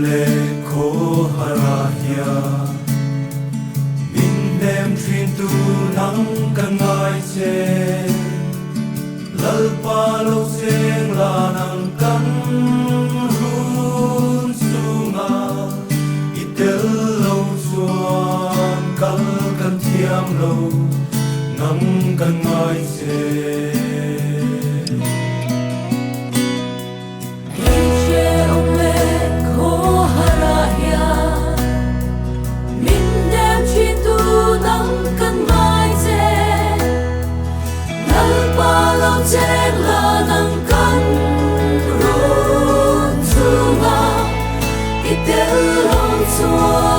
leh khawhar hian min hnem thin tu nang kan ngai che. Lalpa lo cheng la nang kan run chunga i tel lo chuan kal kan thiam lo nang kan ngai che. Hrehawm leh khawhar hian min hnem thin tu nang kan ngai che. Lalpa lo cheng la nang kan run chunga i tel lo chuan.